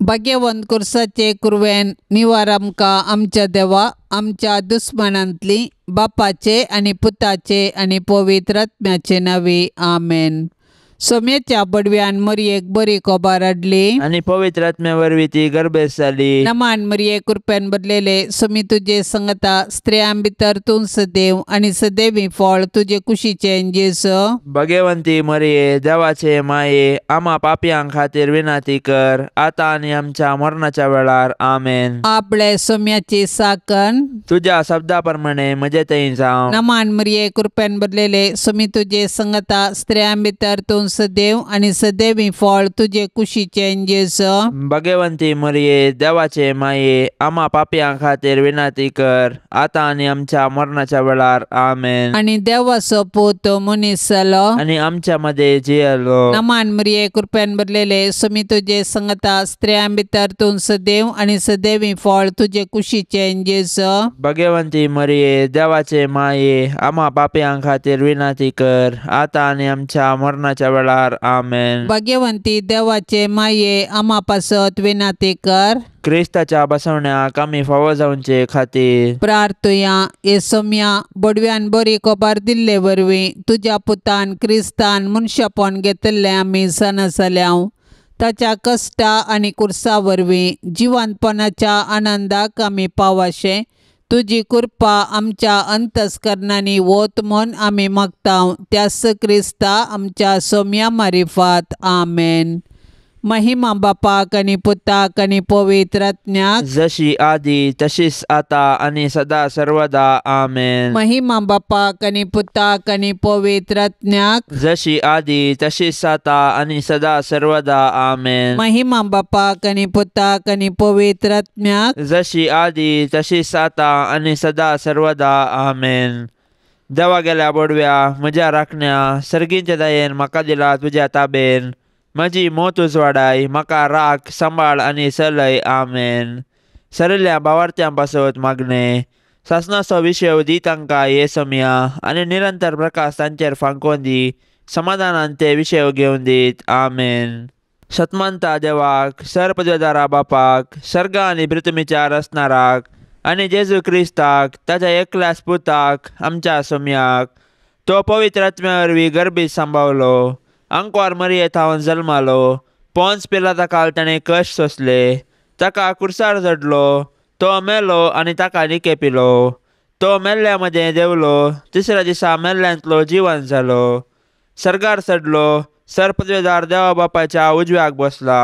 भाग्यवंत कुर्साचे कुरवेन निवार आमकां आमच्या देवा आमच्या दुस्मानांतली बापाचे आनी पुताचे आनी पवित्र आत्म्याचे नांवी आमेन. सोम्याच्या बडव्यान मरयेक बरी कोबार हाडली आनी पवित्र आत्म्या वरवीं ती गर्भेस्त जाली. नमान मरये कृपेन भरलेले सोमी तुजे संगता स्त्रियां भितर तूं सदैव आनी सदैवी फळ तुजे कुशीचें जेजू. भगवंती मरये देवाचे माये आमा पापयां खातीर विनंती कर आतां आनी आमच्या मरणाच्या वेळार आमेन. आपले सोम्याची साकन तुज्या शब्दा प्रमाणे म्हजे थंय जावं. नमान मरये कृपेन भरलेले सोमी तुजे संगता स्त्रियां भितर तूं सदैव आनी सदैवी फळ तुजे कुशीचें जेजू. भगवंती मरये देवाचे माये आमा पापयां खातीर विनंती कर आतां आनी आमच्या मरणाच्या वेळार आमेन. आनी देवाचो पूत मनीस जालो आनी आमच्या मदें जियेलो. नमान मरये कृपेन भरलेले सोमी तुजे संगता स्त्रियां भितर तूं सदैव आनी सदैवी फळ तुजे कुशीचें जेजू. भगवंती मरये देवाचे माये आमा पापयां खातीर विनंती कर आतां आनी आमच्या मरणाच्या वेळार आमेन. भाग्यवंती देवाचे माये आमा पासत विनंती कर. क्रिस्ताच्या बसवण्याक आमी फावो जावचे खातीर प्रार्थुया. हे सोम्या बडव्यान बरी कोबार दिल्ले वरवीं तुज्या पुतान क्रिस्तान मनशापण घेतिल्लें आमी जाणा जाल्याव. ताच्या कश्टा आनी कुर्सा वरवीं जिवंतपणाच्या आनंदाक आमी पावाशें तुजी कृपा आमच्या अंतस्करणांनी वत म्हूण आमी मागता त्याच क्रिस्ता आमच्या सोम्या मारिफात आमेन. महिमा बापाक आनी पुताक आनी पवित्र आत्म्याक जशी आदी तशीच आता आनी सदा सर्वदा आमेन. महिमा बापाक आनी पुताक आनी पवित्र आत्म्याक जशी आदी तशीच आता आनी सदा सर्वदा आमेन. महिमा बापाक आनी पुताक आनी पवित्र आत्म्याक जशी आदी तशीच आता आनी सदा सर्वदा आमेन. देवा गेल्या बोडव्या म्हज्या राखण्या सर्गींच्या दयेन म्हाका दिला तुज्या ताबेन म्हजी मोत उजवाडाय म्हाका राख सांबाळ आनी चलय आमेन. सरिल्ल्या भावार्थ्यां पासत मागणें सासणाचो विशय दी तांकां हे समया आनी निरंतर प्रकाश तांचेर फांकोवन दी समाधानान ते विशय घेवन दीत आमेन. सतमानता देवाक सरपदवेदारा बापाक सर्ग आनी पृथ्वीच्या रचणाराक आनी जेजू क्रिस्ताक ताच्या एकल्याच पुताक आमच्या सोम्याक तो पवित्र आत्म्या वरवीं गर्भीत सांबावलो अंकवार मरये थावन जल्मालो पोन्स पिलाता काल ताणें कश्ट सोंसले ताका कुर्सार चडलो तो मेलो आनी ताका निके पिलो तो मेल्ल्या मदें देंवलो तिसऱ्या दिसा मेल्ल्यांतलो जिवन जालो सर्गार चडलो सरपदवेदार देवा बापाच्या उजव्याक बसला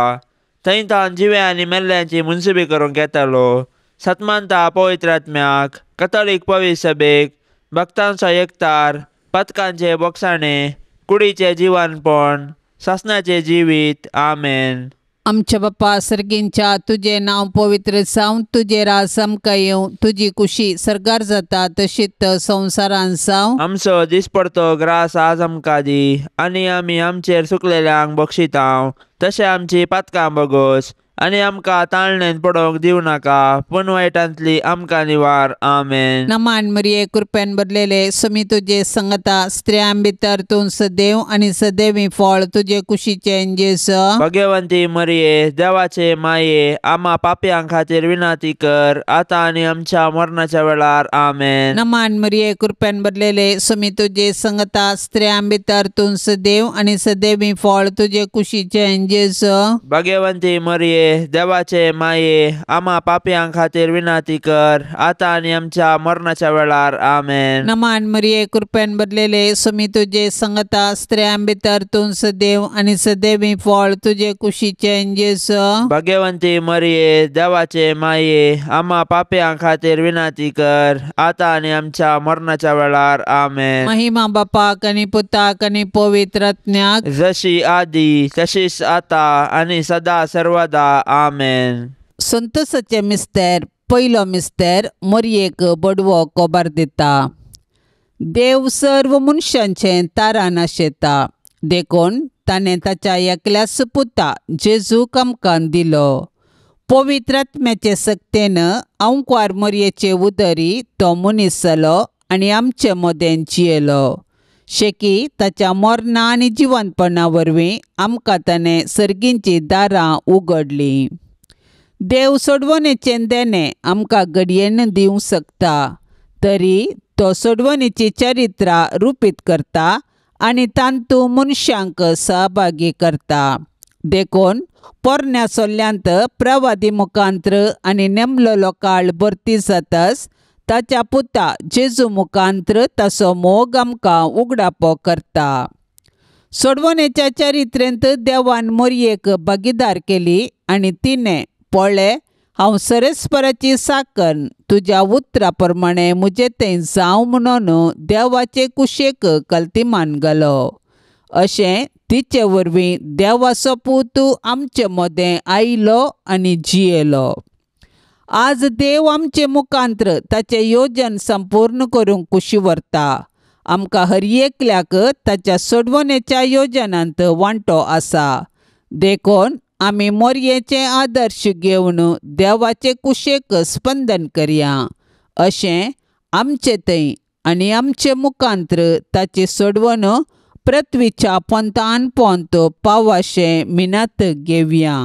थंय तावन जिवे आनी मेल्ल्यांची मुनसुबी करूंक येतालो. सतमानता पवित्र आत्म्याक कथोलीक पवित्र सभेक भक्तांचो एकतार पथकांचे बोगसाणे कुडीचें जिवनपण सासणाचें जिवीत आमेन. आमच्या बापा सर्गींच्या तुजें नांव पवित्र जावं तुजें राज आमकां येवं तुजी कुशी सर्गार जाता तशीच संवसारान जावं. आमचो दिसपडतो ग्रास आज आमकां दी आनी आमी आमचेर सुकलेल्यांक बक्षितांव तशें आमची पातकां बगोस आनी आमकां ताळणेन पडोवंक दिवं नाका पूण वायटांतली आमकां निवार आमेन. नमान मरये कृपेन भरलेले सोमी तुजे संगता स्त्रियां भितर तूं सदैव आनी सदैवी फळ तुजे कुशीचें जेजू. भगवंती मरये देवाचे माये आमा पापयां खातीर विनंती कर आतां आनी आमच्या मरणाच्या वेळार आमेन. नमान मरये कृपेन भरलेले सोमी तुजे संगता स्त्रियां भितर तूं सदैव आनी सदैवी फळ तुजे कुशीचें जेजू. भगवंती मरये देवाचे माये आमा पापयां खातीर विनंती कर आतां आनी आमच्या मरणाच्या वेळार आमेन. नमान मरये कृपेन भरलेले सोमी तुजे संगता स्त्रियां भितर तूं सदैव आनी सदैवी फळ तुजे कुशीचें जेजू. भगवंती मरये देवाचे माये आमा पापयां खातीर विनंती कर आतां आनी आमच्या मरणाच्या वेळार आमेन. महिमा बापाक आनी पुताक आनी पवित्र आत्म्याक जशी आदी तशीच आतां आनी सदा सर्वदा आमेन. संतोषाचे मिस्तेर पयलो मिस्तेर मरयेक बडवो कोबार दिता. देव सर्व मनशांचें तारान आशेता देखून ताणें ताच्या एकल्याच पुता जेजूक आमकां दिलो. पवित्र आत्म्याचे सक्तेन अंकवार मरयेचे उदरी तो मनीस जालो आनी आमचे मदें जियेलो. शेकी ताच्या मरणा आनी जिवनपणा वरवीं आमकां ताणें सर्गींचीं दारां उगडलीं. देव सोडवणेचें देणें आमकां घडयेन दिवंक शकता, तरी तो सोडवणेची चरित्रां रुपीत करता आनी तांतू मनशांक सहभागी करता. देखून पोरण्या सोल्ल्यांत प्रवादी मुखांत्र आनी नेमलेलो काळ भरती जातच ताच्या पुता जेजू मुखांत्र ताचो मोग आमकां उगडापो करता. सोडवणेच्या चरित्रेंत देवान मोरयेक भागीदार केली आनी तिणें पळय हांव सरस्पराची साकन तुज्या उतरा प्रमाणें म्हजें तें जावं म्हणून देवाचे कुशेक कल्तिमान घालो. अशें तिचे वरवीं देवाचो पूत आमचे मदें आयलो आनी जियेलो. आज देव आमचे मुखांत्र ताचें योजन संपूर्ण करूंक कुशी व्हरता. आमकां हर एकल्याक ताच्या सोडवणेच्या योजनांत वांटो आसा. देखून आमी मोरयेचे आदर्श घेवन देवाचे कुशेक स्पंदन करया. अशें आमचे थंय आनी आमचे मुखांत्र ताची सोडवण पृथ्वीच्या पोंतान पोंत पावाशें मिनात घेवया.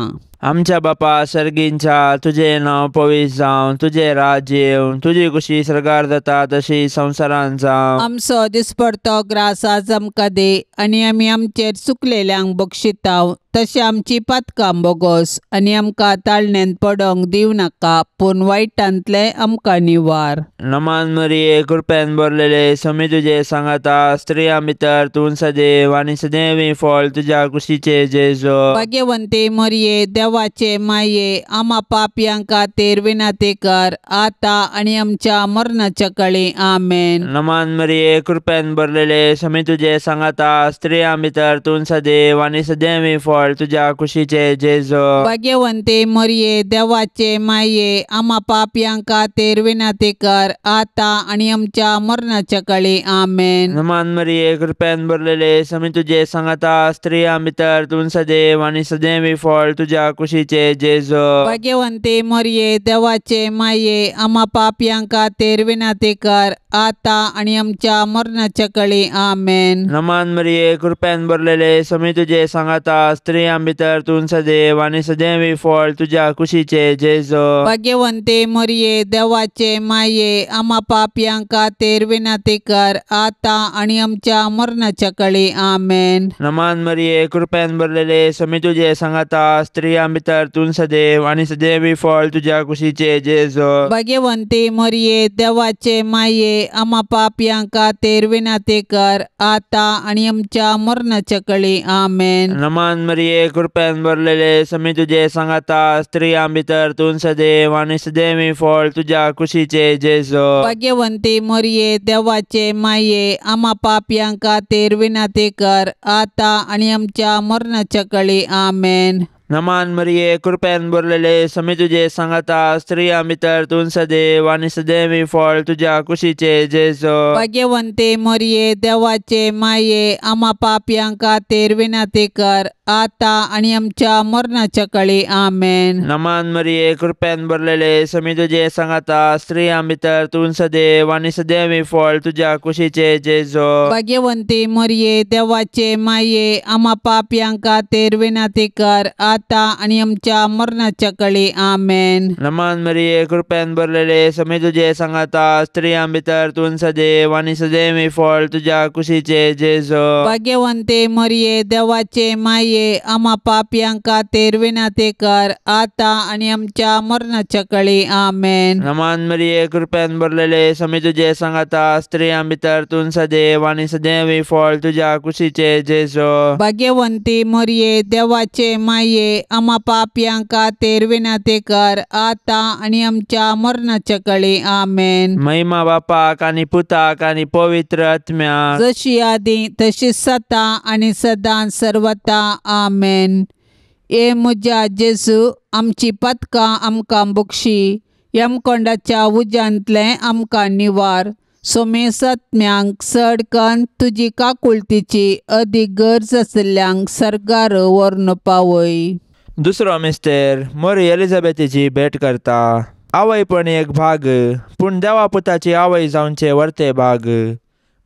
आमच्या बापा सर्गींच्या तुजें नांव पवित्र जावं, तुजें राज्य येवं, तुजी कुशी सर्गार जाता तशी संवसारांत जावं. आमचो दिसपडतो ग्रास आज आमकां दी आनी आमी आमचेर चुकलेल्यांक बक्षिताव तशें आमची पातकां बोगोस आनी आमकां ताळण्यांत पडोंक दिवं नाका, पूण वायटांतलें आमकां निवार. नमान मरिये, कृपेन भरलेले, स्वामी तुजे सांगाता, स्त्रियां भितर तूं सदैव आनी सदैव फळ तुज्या कुशीचे जेजू. भाग्यवंती मरिये, देवाचे माये, आमा पापयां खातीर विनंती कर आतां आनी आमच्या मरणाच्या काळी. आमेन. नमान मरिये, कृपेन भरलेले, स्वामी तुजे सांगाता, स्त्रियां भितर तूं सदैव आनी सदैव फळ तुज्या कुशीचे जेजू. भाग्यवंती मरिये, देवाचे माये, आमा पापयां खातीर विनंती कर आतां आनी आमच्या मरणाच्या काळी. आमेन. नमान मरिये, कृपेन भरलेले, स्वामी तुजे सांगाता, स्त्रियां भितर तूं सदैव आनी सदैव फळ तुज्या कुशीचे जेजू. भाग्यवंती मरिये, देवाचे माये, आमा पापयां खातीर विनंती कर आतां आनी आमच्या मरणाच्या काळी. आमेन. नमान मरिये, कृपेन भरलेले, स्वामी तुजे सांगाता, स्त्रियां भितर तूं सदैव आनी सदैव फळ तुज्या कुशीचे जेजू. भाग्यवंती मरिये, देवाचे माये, आमा पापयां खातीर विनंती कर आतां आनी आमच्या मरणाच्या काळी. आमेन. नमान मरिये, कृपेन भरलेले, स्वामी तुजे सांगाता, स्त्रियां भितर तूं सदैव आनी सदैव फळ तुज्या कुशीचे जेजू. भाग्यवंती मरिये, देवाचे माये, आमा पापयां खातीर विनंती कर आतां आनी आमच्या मरणाच्या काळी. आमेन. नमान मरिये, कृपेन भरलेले, स्वामी तुजे सांगाता, स्त्रियां भितर तूं सदैव आनी सदैव फळ तुज्या कुशीचे जेजू. भाग्यवंती मरिये, देवाचे माये, आमा पापयां खातीर विनंती कर आतां आनी आमच्या मरणाच्या काळी. आमेन. नमान मरिये, कृपेन भरलेले, स्वामी तुजे सांगाता, स्त्रियां भितर तूं सदैव आनी सदैव फळ तुज्या कुशीचे जेजू. भाग्यवंती मरिये, देवाचे माये, आमा पापयां खातीर विनंती कर आतां आनी आमच्या मरणाच्या काळी. आमेन. नमान मरिये, कृपेन भरलेले, स्वामी तुजे सांगाता, स्त्रियां भितर तूं सदैव आनी सदैव फळ तुज्या कुशीचे जेजू. भाग्यवंती मरिये, देवाचे माये, आमा पापयां खातीर विनंती कर आतां आनी आमच्या मरणाच्या काळी. आमेन. नमान मरिये, कृपेन भरलेले, स्वामी तुजे सांगाता, स्त्रियां भितर तूं सदैव आनी सदैव फळ तुज्या कुशीचे जेजू. भाग्यवंती मरिये, देवाचे माये, आमा पापयां खातीर विनंती कर आतां आनी आमच्या मरणाच्या काळी. आमेन. नमान मरिये, कृपेन भरलेले, स्वामी तुजे सांगाता, स्त्रियां भितर तूं सदैव आनी सदैव फळ तुज्या कुशीचे जेजू. भाग्यवंती मरिये, देवाचे माये, आमा पापयां खातीर विनंती कर आतां आनी आमच्या मरणाच्या काळी. आमेन. महिमा बापाक आनी पुताक आनी पवित्र आत्म्याक, जशी आदी तशी सदां आनी सदां सर्वता. आमेन. ए म्हज्या जेजू, आमची पातकां आमकां बक्षी, यमकोंडाच्या उज्यांतलें आमकां निवार, सोमेसत्म्यांक चड कन्न तुजी काकुळतीची अदीक गरज आशिल्ल्यांक सर्गार व्हरून पावय. दुसरो मिस्तेर मोरी एलिझाबेथीची भेट करता. आवय पण एक भाग, पूण देवा पुताची आवय जावचे वर्ते भाग.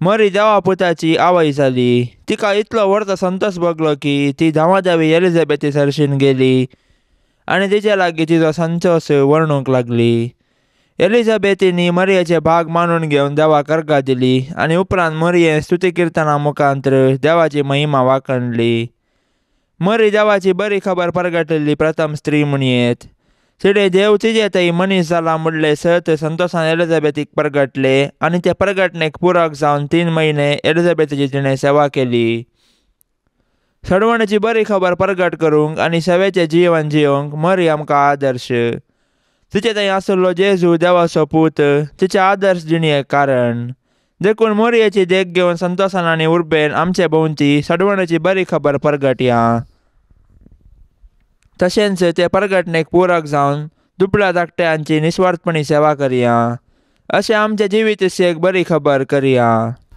मरी देवा पुताची आवय जाली. तिका इतलो व्हडलो संतोष भोगलो की ती धांवाधावी एलिझाबेथी सरशीन गेली आनी तिचे लागीं तिचो संतोस वर्णूंक लागली. एलिझाबेथीनी मरियेचे भाग मानून घेवन देवाक अर्गां दिली आनी उपरांत मरियेन स्तुती किर्तना मुखांत्र देवाची महिमा वाखणली. मरी देवाची बरी खबर परगटिल्ली प्रथम स्त्री म्हणयेत. तिणें देव तिजे थंय मनीस जाला म्हणलें सत संतोसान एलिझाबेथीक परगटले आनी ते परगटणेक पुरक जावन 3 म्हयने एलिझाबेथीची तिणें सेवा केली. सडवणेची बरी खबर परगट करूंक आनी सेवेचें जिवन जियोंक मरी आमकां आदर्श. तिचे थंय आसलो जेजू देवाचो पूत तिचे आदर्श जिणेक कारण. देखून मोरयेची देख घेवन संतोसान आनी उर्बेन आमचे भोंवती सडवणेची बरी खबर परगटया. तशेंच ते परगटणेक पुरक जावन दुबळ्या धाकट्यांची निस्वार्थपणी सेवा करया. अशें आमच्या जिवीत एक बरी खबर करया.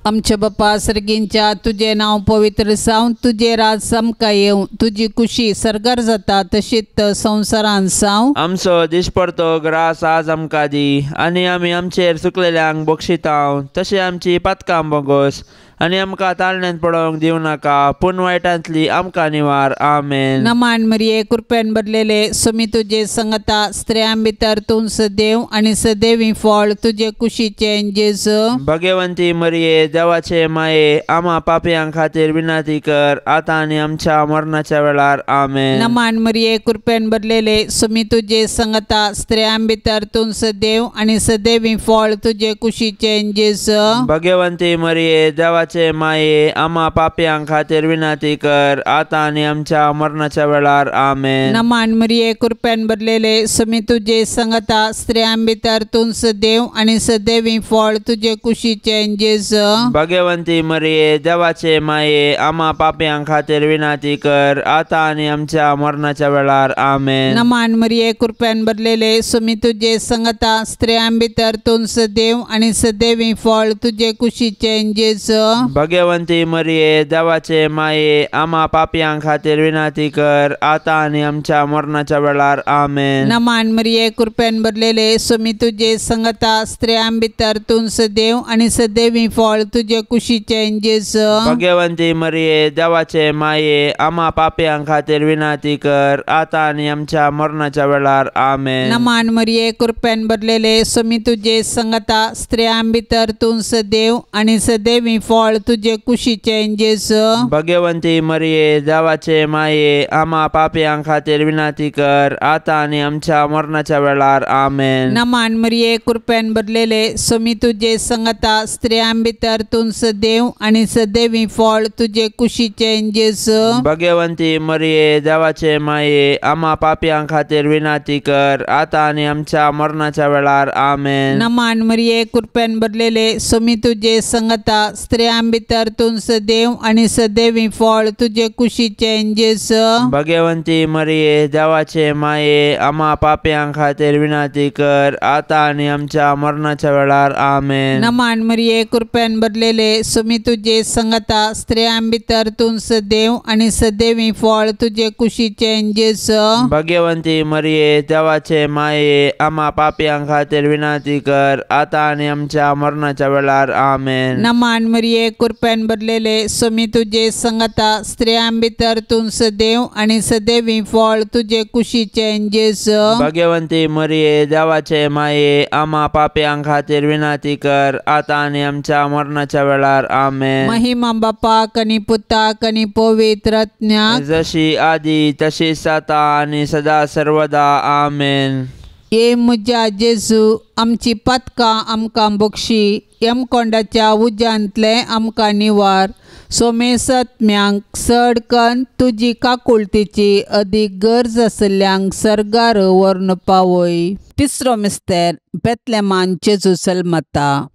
आमच्या बापा सर्गींच्या तुजें नांव पवित्र जावं, तुजें राज आमकां येवं, तुजी कुशी सर्गार जाता तशीच संवसारान जावं. आमचो दिसपडतो ग्रास आज आमकां दी आनी आमी आमचेर चुकलेल्यांक बक्षितांव तशें आमची पातकां बोगोस आनी आमकां ताळण्यांत पडोवंक दिवं नाका पूण वायटांतली आमकां निवार. आमेन. नमान मरिये, कृपेन भरलेले, स्वामी तुजे संगता, स्त्रियां भितर तूं सदैव आनी सदैवी फळ तुजे कुशीचें जेजू. भगवंती मरिये, देवाचे माये, आमा पापयां खातीर विनंती कर आतां आनी आमच्या मरणाच्या वेळार. आमेन. नमान मरिये, कृपेन भरलेले, स्वामी तुजे संगता, स्त्रियां भितर तूं सदैव आनी सदैवी फळ तुजे कुशीचें जेजू. भगवंती मरिये, देवाचे माये, आमा पापयां खातीर विनंती कर आतां आनी आमच्या मरणाच्या वेळार. आमेन. नमान मरिये, कृपेन भरलेले, स्वामी तुजे संगता, स्त्रियां भितर तूं सदैव आनी सदैवी फळ तुजे कुशीचें जेजू. भगवंती मरिये, देवाचे माये, आमा पापयां खातीर विनंती कर आतां आनी आमच्या मरणाच्या वेळार. आमेन. नमान मरिये, कृपेन भरलेले, स्वामी तुजे संगता, स्त्रियां भितर तूं सदैव आनी सदैवी फळ तुजे कुशीचें जेजू. भगवंती मरिये, देवाचे माये, आमा पापयां खातीर विनंती कर आतां आनी आमच्या मरणाच्या वेळार. आमेन. नमान मरिये, कृपेन भरलेले, स्वामी तुजे संगता, स्त्रियां भितर तूं सदैव आनी सदैवी फळ तुजे कुशीचें जेजू. भगवंती मरिये, देवाचे माये, आमा पापयां खातीर विनंती कर आतां आनी आमच्या मरणाच्या वेळार. आमेन. नमान मरिये, कृपेन भरलेले, स्वामी तुजे संगता, स्त्रियां भितर तूं सदैव आनी सदैवी फळ तुजे कुशीचें जेजू. भगवंती मरिये, देवाचे माये, आमा पापयां खातीर विनंती कर आतां आनी आमच्या मरणाच्या वेळार. आमेन. नमान मरिये, कृपेन भरलेले, स्वामी तुजे संगता, स्त्रियां भितर तूं सदैव आनी सदैवी फळ तुजे कुशीचें जेजू. भगवंती मरिये, देवाचे माये, आमा पापयां खातीर विनंती कर आतां आनी आमच्या मरणाच्या वेळार. आमेन. नमान मरिये, कृपेन भरलेले, स्वामी तुजे संगता, स्त्रियां भितर तूं सदैव आनी सदैवी फळ तुजे कुशीचें जेजू. भगवंती मरिये, देवाचे माये, आमा पापयां खातीर विनंती कर आतां आनी आमच्या मरणाच्या वेळार. आमेन. नमान मरिये, कृपेन भरलेले, स्वामी तुजे संगता, स्त्रियां भितर तूं सदैव आनी सदैवी फळ तुजे कुशीचें जेजू. भगवंती मरिये, देवाचे माये, आमा पापयां खातीर विनंती कर आतां आनी आमच्या मरणाच्या वेळार. आमेन. नमान मरिये, कृपेन भरलेले, स्वामी तुजे संगता, स्त्रियां भितर तूं सदैव आनी सदैवी फळ तुजे कुशीचें जेजू. भगवंती मरिये, देवाचे माये, आमा पापयां खातीर विनंती कर आतां आनी आमच्या मरणाच्या वेळार. आमेन. महिमा बापाक आनी पुताक आनी पवित्र आत्म्याक, जशी आदी तशीच आतां आनी सदा सर्वदा. आमेन. ये म्हज्या जेजू, आमची पातकां आमकां बक्षी, यमकोंडाच्या उज्यांतलें आमकां निवार, सोमेसत्म्यांक चड कन्न तुजी काकुळतीची अदीक गरज आशिल्ल्यांक सर्गार व्हरून पावय. तिसरो मिस्तेर, बेतलेमान जेजू जल्मता.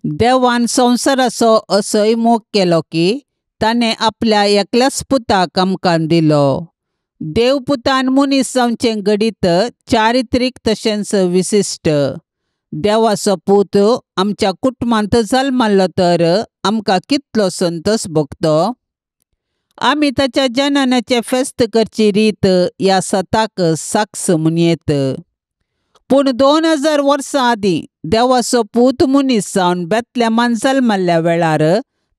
देवान संवसाराचो असोय मोग केलो की ताणें आपल्या एकल्याच पुताक आमकां दिलो. देव पुतान मनीस जावचें घडीत चारित्रीक तशेंच विशिश्ट. देवाचो पूत आमच्या कुटुंबांत जल्मल्लो तर आमकां कितलो संतोश भोगतो. आमी ताच्या जननाचें फेस्त करची रीत ह्या सताक साक्ष म्हणयेत. पूण 2000 वर्सां आदीं देवाचो पूत मनीस जावन बेतलेमान जल्मल्ल्या वेळार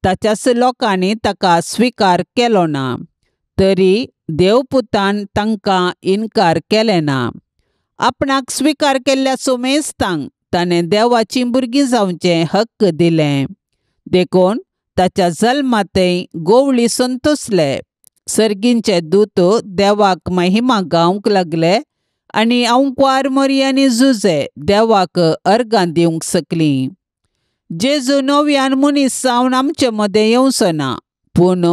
ताच्याच लोकांनी ताका स्विकार केलो ना. तरी देवपुतान तांकां इन्कार केलें ना. आपणाक स्विकार केल्ल्या सुमेस्तांक ताणें देवाचीं भुरगीं जावचें हक्क दिलें. देखून ताच्या जल्मातय गोवळी संतोसले. सर्गींचे दूत देवाक महिमा गावंक लागले आनी अंकवार मोरी आनी जुजे देवाक अर्गां दिवंक शकलीं. जेजू नव्यान मनीस जावन आमचे मदें येवचो ना, पूण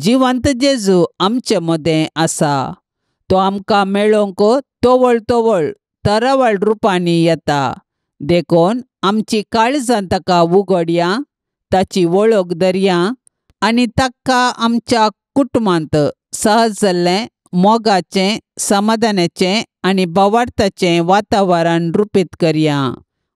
जिवंत जेजू आमचे मदें आसा. तो आमकां मेळोवंक तवळ तवळ तरावळ रुपांनी येता. देखून आमची काळजां ताका उगडया, ताची वळख धरया आनी ताका आमच्या कुटुंबांत सहज जाल्लें मोगाचें, समाधानाचें आनी भावार्थाचें वातावरण रुपीत करया.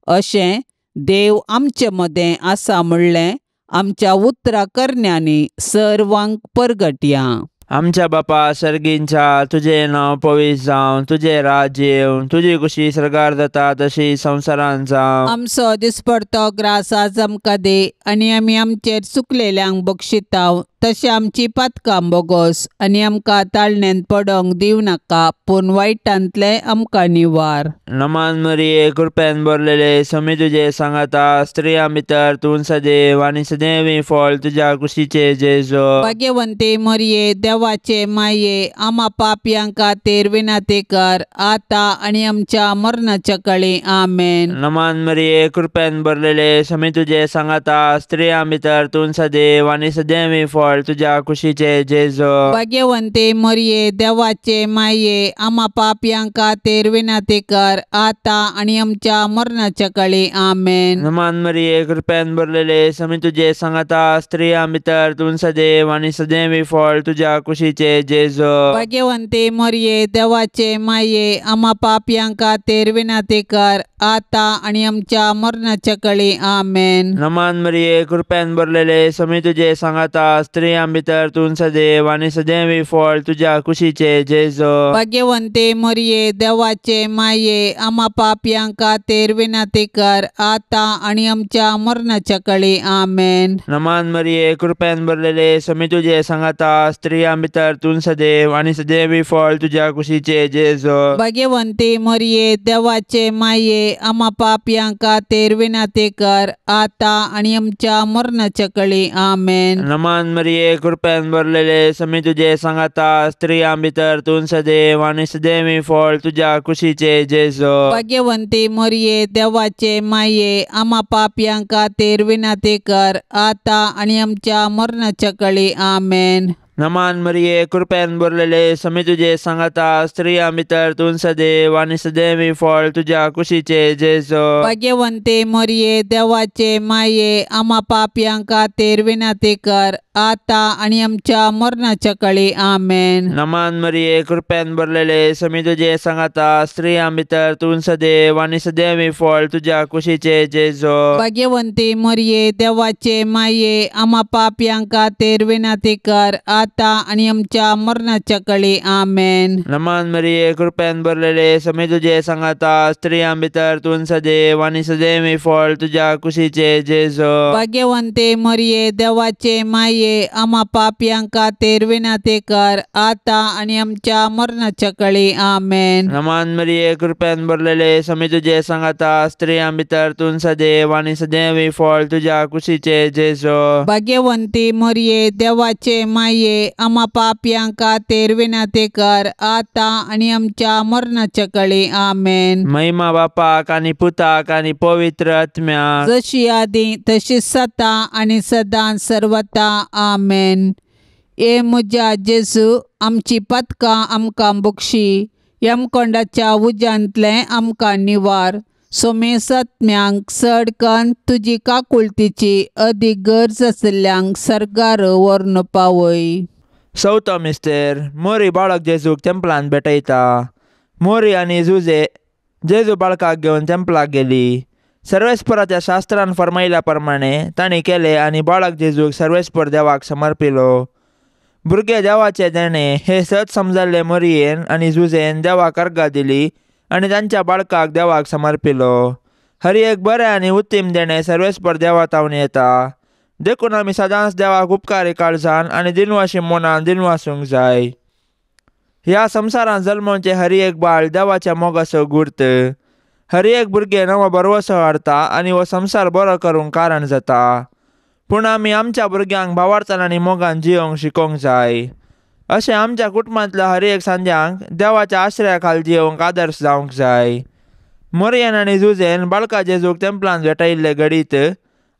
अशें देव आमचे मदें आसा म्हणलें आमच्या उतरा करण्यांनी सर्वांक परगटया. आमच्या बापा सर्गींच्या, तुजें नांव पवित्र जावं, तुजें राज्य येवं, तुजी कुशी सर्गार जाता तशी संवसारांत जावं. आमचो दिसपडतो ग्रास आज आमकां दी आनी आमी आमचेर चुकलेल्यांक बक्षिताव तशें आमची पातकां बोगोस आनी आमकां ताळण्यांत पडोंक दिवं नाका, पूण वायटांतलें आमकां निवार. नमान मरिये, कृपेन भरलेले, स्वामी तुजे सांगाता, स्त्रियां भितर तूं सदैव आनी सदैव फळ तुज्या कुशीचे जेजू. भाग्यवंती मरिये, देवाचे माये, आमा पापयां खातीर विनंती कर आतां आनी आमच्या मरणाच्या काळी. आमेन. नमान मरिये, कृपेन भरलेले, स्वामी तुजे सांगाता, स्त्रियां भितर तूं सदैव आनी सदैव फळ तुज्या कुशीचे जेजू. भाग्यवंती मरिये, देवाचे माये, आमा पापयां खातीर विनंती कर आतां आनी आमच्या मरणाच्या काळी. आमेन. नमान मरिये, कृपेन भरलेले, स्वामी तुजे सांगाता, स्त्रियां भितर तूं सदैव आनी सदैव फळ तुज्या कुशीचे जेजू. भाग्यवंती मरिये, देवाचे माये, आमा पापयां खातीर विनंती कर आतां आनी आमच्या मरणाच्या काळी. आमेन. नमान मरिये, कृपेन भरलेले, स्वामी तुजे सांगाता, स्त्रियां भितर तूं सदैव आनी सदैव फळ तुज्या कुशीचे जेजू. भाग्यवंती मरिये, देवाचे माये, आमा पापयां खातीर विनंती कर आतां आनी आमच्या मरणाच्या काळी. आमेन. नमान मरिये, कृपेन भरलेले, स्वामी तुजे सांगाता, स्त्रियां भितर तूं सदैव आनी सदैव फळ तुज्या कुशीचे जेजू. भाग्यवंती मरिये, देवाचे माये, आमा पापयां खातीर विनंती कर आतां आनी आमच्या मरणाच्या काळी. आमेन. नमान मरिये, कृपेन भरलेले, स्वामी तुजे सांगाता, स्त्रियां भितर तूं सदैव आनी सदैव फळ तुज्या कुशीचे जेजू. भाग्यवंती मरिये, देवाचे माये, आमा पापयां खातीर विनंती कर आतां आनी आमच्या मरणाच्या काळी. आमेन. नमान मरिये, कृपेन भरलेले, स्वामी तुजे सांगाता, स्त्रियां भितर तूं सदैव आनी सदैव फळ तुज्या कुशीचे जेजू. भाग्यवंती मरिये, देवाचे माये, आमा पापयां खातीर विनंती कर आतां आनी आमच्या मरणाच्या काळी. आमेन. नमान मरिये, कृपेन भरलेले, स्वामी तुजे सांगाता, स्त्रियां भितर तूं सदैव आनी सदैव फळ तुज्या कुशीचे जेजू. भाग्यवंती मरिये, देवाचे माये, आमा पापयां खातीर विनंती कर आतां आनी आमच्या मरणाच्या काळी. आमेन. नमान मरिये, कृपेन भरलेले, स्वामी तुजे सांगाता, स्त्रियां भितर तूं सदैव आनी सदैव फळ तुज्या कुशीचे जेजू. भाग्यवंती मरिये, देवाचे माये, आमा पापयां खातीर विनंती कर आतां आनी आमच्या मरणाच्या काळी. आमेन. नमान मरिये, कृपेन भरलेले, स्वामी तुजे सांगाता, स्त्रियां भितर तूं सदैव आनी सदैव फळ तुज्या कुशीचे जेजू. भाग्यवंती मरिये, देवाचे माये, आमा पापयां खातीर विनंती कर आतां आनी आमच्या मरणाच्या काळी. आमेन. महिमा बापाक आनी पुताक आनी पवित्र आत्म्याक, जशी आदी तशी सता आनी सदां सर्वता. आमेन. ए म्हज्या जेजू, आमची पातकां आमकां बक्षी, यमकोंडाच्या उज्यांतलें आमकां निवार, सोमेसत्म्यांक चड कन्न तुजी काकुळतीची अदीक गरज आशिल्ल्यांक सर्गार व्हरून पावय. चवथो मिस्तेर, मोरी बाळक जेजूक तेंपलांत भेटयता. मोरी आनी जुजे जेजू बाळकाक घेवन तेंपलाक गेली. सर्वेस्पराच्या शास्त्रान फर्मायल्या प्रमाणे तांणी केलें आनी बाळक जेजूक सर्वेस्पर देवाक समर्पिलो. भुरगे देवाचे देणे हे सत समजल्ले मोरयेन आनी जुजेन देवाक अर्गां दिली आनी तांच्या बाळकाक देवाक समर्पिलो. हर एक बरें आनी उत्तीम देणें सर्वेस्पर देवा तावन येता. देखून आमी सदांच देवाक उपकारी काळजान आनी दिनवाशी मनान दिनवासूंक जाय. ह्या संवसारांत जल्मोवचें हर एक बाळ देवाच्या मोगाचो गुर्त. हर एक भुरगें नवो भरवसो हाडटा आनी हो संवसार बरो करूंक कारण जाता. पूण आमी आमच्या भुरग्यांक भावार्थान आनी मोगान जियोंक शिकोवंक जाय. अशें आमच्या कुटुंबांतल्या हर एक सांद्यांक देवाच्या आश्रया खाल जियोंक आदर्श जावंक जाय. मोरयन आनी जुजेन बाळका जेजूक तेंपलान भेटयल्ले घडीत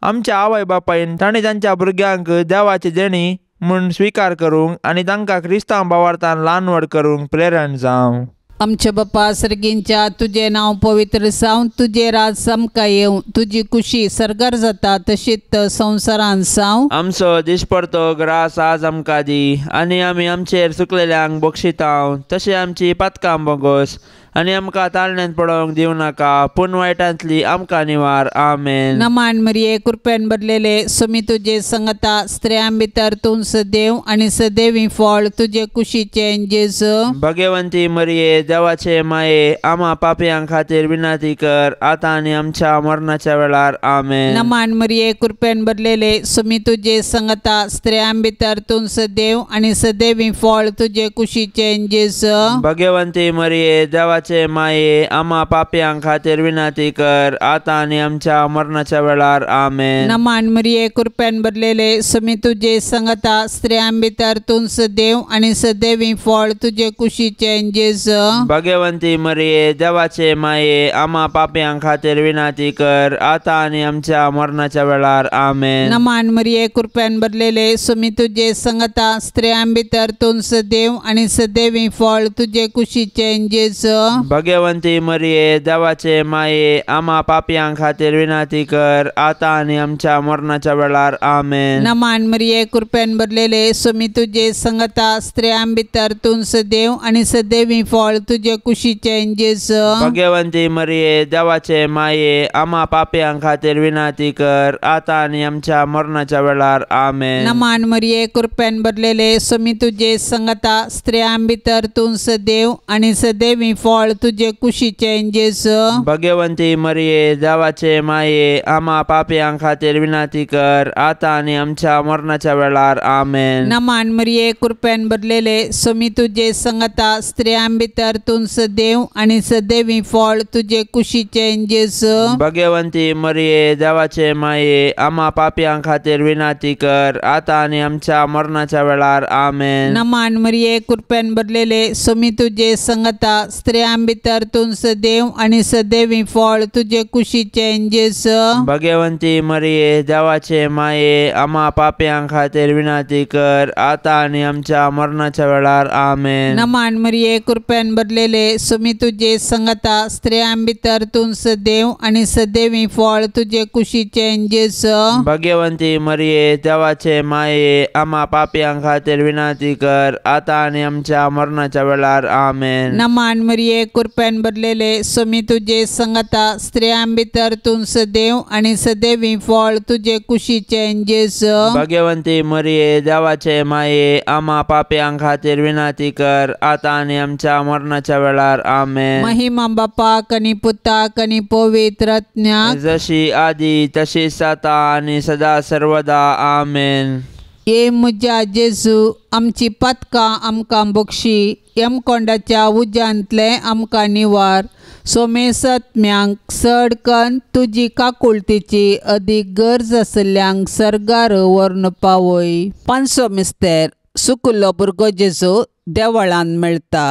आमच्या आवय बापायन तांणी तांच्या भुरग्यांक देवाची देणी म्हूण स्विकार करूंक आनी तांकां क्रिस्तांव भावार्थान ल्हान व्हड करूंक प्रेरण जावं. आमच्या बापा सर्गींच्या तुजें नांव पवित्र जावं, तुजें राज आमकां येवं, तुजी कुशी सर्गार जाता तशीच संवसारांत जावं. आमचो दिसपडतो ग्रास आज आमकां दी आनी आमी आमचेर चुकलेल्यांक बक्षितांव तशें आमची पातकां बोगोस आनी आमकां ताळण्यांत पडोवंक दिवं नाका पूण वायटांतली आमकां निवार. आमेन. नमान मरिये कृपेन भरलेले सुमी तुजे संगता, स्त्रियां भितर तूं सदैव आनी सदैवी फळ तुजे कुशीचें जेजू. भगवंती मरिये देवाचे माये आमा पापयां खातीर विनंती कर आतां आनी आमच्या मरणाच्या वेळार. आमेन. नमान मरिये कृपेन भरलेले सुमी तुजे संगता, स्त्रियां भितर तूं सदैव आनी सदैवी फळ तुजे कुशीचें जेजू. भगवंती मरिये देवाचे माये आमा पापयां खातीर विनंती कर आतां आनी आमच्या मरणाच्या वेळार. आमेन. नमान मरिये कृपेन भरलेले सुमी तुजे संगता, स्त्रियां भितर तूं सदैव आनी सदैवी फळ तुजे कुशीचें जेजू. भगवंती मरिये देवाचे माये आमा पापयां खातीर विनंती कर आतां आनी आमच्या मरणाच्या वेळार. आमेन. नमान मरिये कृपेन भरलेले सुमी तुजे संगता, स्त्रियां भितर तूं सदैव आनी सदैवी फळ तुजे कुशीचें जेजू. भगवंती मरिये देवाचे माये आमा पापयां खातीर विनंती कर आतां आनी आमच्या मरणाच्या वेळार. आमेन. नमान मरिये कृपेन भरलेले सुमी तुजे संगता, स्त्रियां भितर तूं सदैव आनी सदैवी फळ तुजे कुशीचें जेजू. भगवंती मरिये देवाचे माये आमा पापयां खातीर विनंती कर आतां आनी आमच्या मरणाच्या वेळार. आमेन. नमान मरिये कृपेन भरलेले सुमी तुजे संगता, स्त्रियां भितर तूं सदैव आनी सदैवी फळ तुजे कुशीचें जेजू. भगवंती मरिये देवाचे माये आमा पापयां खातीर विनंती कर आतां आनी आमच्या मरणाच्या वेळार. आमेन. नमान मरिये कृपेन भरलेले सुमी तुजे संगता, स्त्रियां भितर तूं सदैव आनी सदैवी फळ तुजे कुशीचें जेजू. भगवंती मरिये देवाचे माये आमा पापयां खातीर विनंती कर आतां आनी आमच्या मरणाच्या वेळार. आमेन. नमान मरिये कृपेन भरलेले सुमी तुजे संगता, स्त्रियां भितर तूं सदैव आनी सदैवी फळ तुजे कुशीचें जेजू. भगवंती मरिये देवाचे माये आमा पापयां खातीर विनंती कर आतां आनी आमच्या मरणाच्या वेळार. आमेन. नमान मरिये कृपेन भरलेले सुमी तुजे संगता, स्त्रियां भितर तूं सदैव आनी सदैवी फळ तुजे कुशीचें जेजू. भगवंती मरिये देवाचे माये आमा पापयां खातीर विनंती कर आतां आनी आमच्या मरणाच्या वेळार. आमेन. नमान मरिये कृपेन भरलेले सुमी तुजे संगता, स्त्रियां भितर तूं सदैव आनी सदैवी फळ तुजे कुशीचें जेजू. भगवंती मरिये देवाचे माये आमा पापयां खातीर विनंती कर आतां आनी आमच्या मरणाच्या वेळार. आमेन. महिमा बापाक आनी पुताक आनी पवित्र आत्म्याक, जशी आदी तशीच आतां आनी सदा सर्वदा. आमेन. ये म्हज्या जेजू आमची पातकां आमकां बक्षी, यमकोंडाच्या उज्यांतलें आमकां निवार, सोमेसत्म्यांक चड कन्न तुजी काकुळतीची अदीक गरज आशिल्ल्यांक सर्गार व्हरून पावय. पांचसो मिस्तेर सुकुल्लो भुरगो जेजू देवळान मेळटा.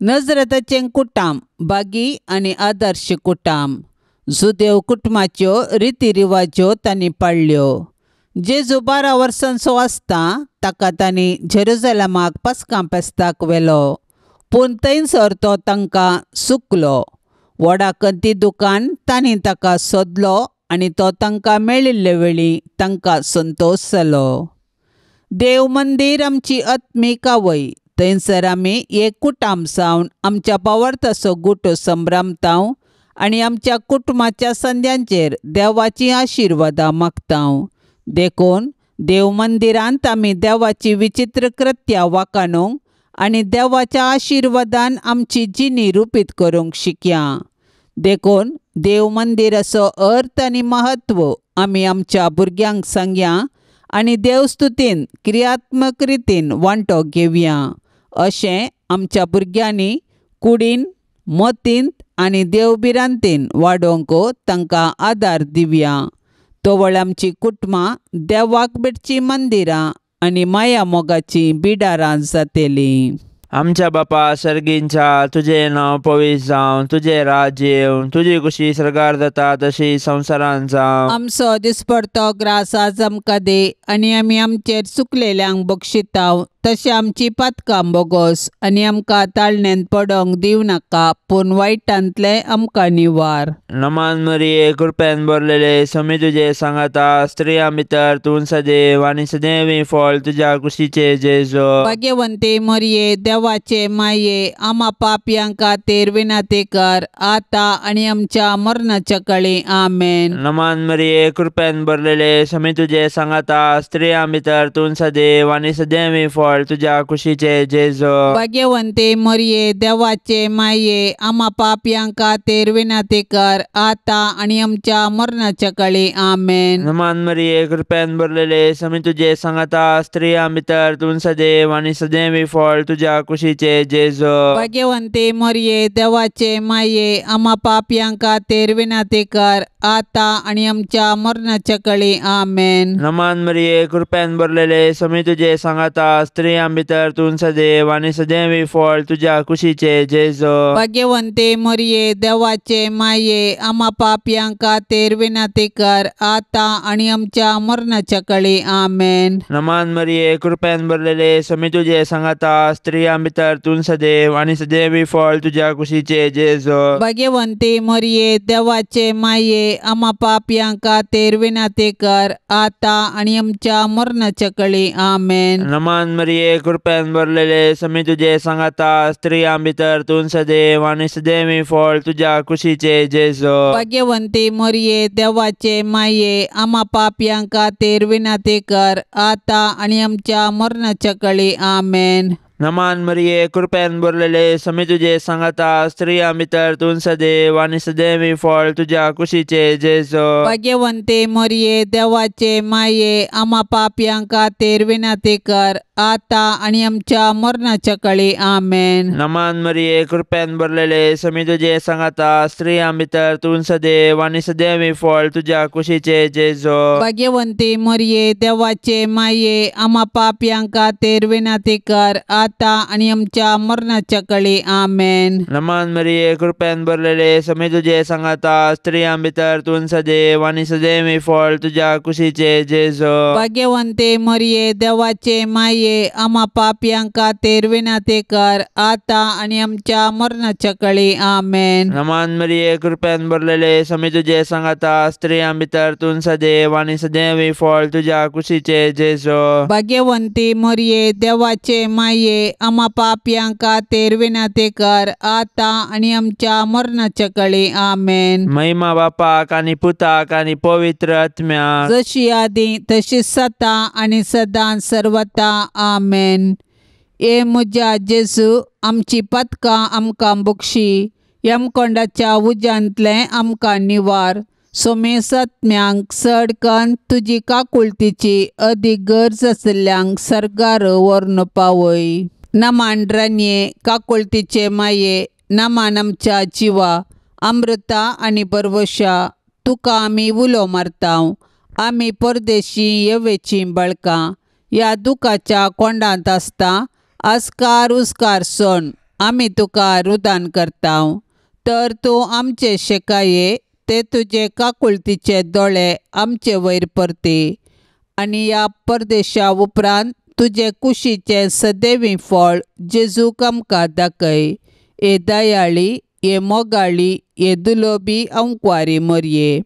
नजरेताचें कुटाम बागी आनी आदर्श कुटाम जुदेव कुटुंबाच्यो रिती रिवाज्यो तांणी पाळ्ळ्यो. जेजू 12 वर्सांचो आसता ताका तांणी जेरुजलमाक पास्कां फेस्ताक व्हेलो, पूण थंयसर तो तांकां सुकलो. व्हडा कंती दुकान तांणी ताका सोदलो आनी तो तांकां मेळिल्ले वेळी तांकां संतोश जालो. देव मंदीर आमची आत्मीक आवय, थंयसर आमी एक कुटाम जावन आमच्या पावर्ताचो गुटो संभ्रमताव आनी आमच्या कुटुंबाच्या संद्यांचेर देवाची आशिर्वादां मागताव. देखून देव मंदिरांत आमी देवाची विचित्र कृत्या वाखाणूंक आनी देवाच्या आशिर्वादान आमची जिणी रुपीत करूंक शिकया. देखून देव मंदिराचो अर्थ आनी म्हत्व आमी आमच्या भुरग्यांक सांगया आनी देवस्तुतीन क्रियात्मक रितीन वांटो घेवया. अशें आमच्या भुरग्यांनी कुडीन मतींत आनी देवभिरांतीन वाडोवंक तांकां आदार दिवया. तवळ आमची कुटुंबां देवाक भेटचीं मंदिरां आनी माया मोगाचीं बिडारां जातलीं. आमच्या बापा सर्गींच्या तुजें नांव पवित्र जावं, तुजें राज्य येवं, तुजी खुशी सर्गार जाता तशी संवसारांत जावं. आमचो दिसपडतो ग्रास आज आमकां दी आनी आमी आमचेर चुकलेल्यांक बक्षिताव तशें आमची पातकां बोगोस आनी आमकां ताळण्यांत पडोंक दिवं नाका पूण वायटांतलें आमकां निवार. नमान मरिये कृपेन भरलेले स्वामी तुजे सांगाता, स्त्रियां भितर तूं सदैव आनी सदैवी फळ तुज्या कुशीचे जेजू. भाग्यवंती मरिये देवाचे माये आमा पापयां खातीर विनंती कर आतां आनी आमच्या मरणाच्या काळी. आमेन. नमान मरिये कृपेन भरलेले स्वामी तुजे सांगाता, स्त्रियां भितर तूं सदैव आनी सदैवी फळ तुज्या कुशीचे जेजू. भाग्यवंती मरिये देवाचे माये आमा पापयां खातीर विनंती कर आतां आनी आमच्या मरणाच्या काळी. आमेन. नमान मरिये कृपेन भरलेले स्वामी तुजे सांगाता, स्त्रियां भितर तूं सदैव आनी सदैवी फळ तुज्या कुशीचे जेजू. भाग्यवंती मरिये देवाचे माये आमा पापयां खातीर विनंती कर आतां आनी आमच्या मरणाच्या काळी. आमेन. नमान मरिये कृपेन भरलेले स्वामी तुजे सांगाता, स्त्रियां भितर तूं सदैव आनी सदैवी फळ तुज्या कुशीचे जेजू. भाग्यवंती मरिये देवाचे माये आमा पापयां खातीर विनंती कर आतां आनी आमच्या मरणाच्या काळी. आमेन. नमान मरिये कृपेन भरलेले स्वामी तुजे सांगाता, स्त्रियां भितर तूं सदैव आनी सदैवी फळ तुज्या कुशीचे जेजू. भाग्यवंती मरिये देवाचे माये आमा पापयां खातीर विनंती कर आतां आनी आमच्या मरणाच्या काळी. आमेन. नमान मरिये कृपेन भरलेले स्वामी तुजे सांगाता, स्त्रियां भितर तूं सदैव आनी सदैवी फळ तुज्या कुशीचे जेजू. भाग्यवंती मरिये देवाचे माये आमा पापयां खातीर विनंती कर आतां आनी आमच्या मरणाच्या काळी. आमेन. नमान मरिये कृपेन भरलेले स्वामी तुजे सांगाता, स्त्रियां भितर तूं सदैव आनी सदैवी फळ तुज्या कुशीचे जेजू. भाग्यवंती मरिये देवाचे माये आमा पापयां खातीर विनंती कर आतां आनी आमच्या मरणाच्या काळी. आमेन. नमान मरिये कृपेन भरलेले स्वामी तुजे सांगाता, स्त्रियां भितर तूं सदैव आनी सदैवी फळ तुज्या कुशीचे जेजू. भाग्यवंती मरिये देवाचे माये आमा पापयां खातीर विनंती कर आतां आनी आमच्या मरणाच्या काळी. आमेन. नमान मरिये कृपेन भरलेले स्वामी तुजे सांगाता, स्त्रियां भितर तूं सदैव आनी सदैवी फळ तुज्या कुशीचे जेजू. भाग्यवंती मरिये देवाचे माये आमा पापयां खातीर विनंती कर आतां आनी आमच्या मरणाच्या काळी. आमेन. नमान मरिये कृपेन भरलेले स्वामी तुजे सांगाता, स्त्रियां भितर तूं सदैव आनी सदैवी फळ तुज्या कुशीचे जेजू. भाग्यवंती मरिये देवाचे माये आमा पापयां खातीर विनंती कर आतां आनी आमच्या मरणाच्या काळी. आमेन. महिमा बापाक आनी पुताक आनी पवित्र आत्म्याक, जशी आदी तशी सता आनी सदां सर्वता. आमेन. ए म्हज्या जेजू आमची पातकां आमकां बक्षी, यमकोंडाच्या उज्यांतलें आमकां निवार, सोमेसत्म्यांक चड कन्न तुजी काकुळतीची अदीक गरज आशिल्ल्यांक सर्गार व्हरून पावय. नमान रानये काकुळतीचे माये, नमान आमच्या जिवा अमृता आनी बरवशा, तुका आमी उलो मारता. आमी परदेशी येवेचीं बाळकां ह्या दुखाच्या कोंडांत आसता आस्कार उस्कार सोण आमी तुका रुदान करता. तर तूं आमचे शेकाये ते तुजे काकुळतीचे दोळे आमचे वयर परती आनी ह्या परदेशा उपरांत तुजे कुशीचें सदैवी फळ जेजूक आमकां दाखय. ए दयाळी, ए मोगाळी, ए दुलोबी अंकवारी मरये,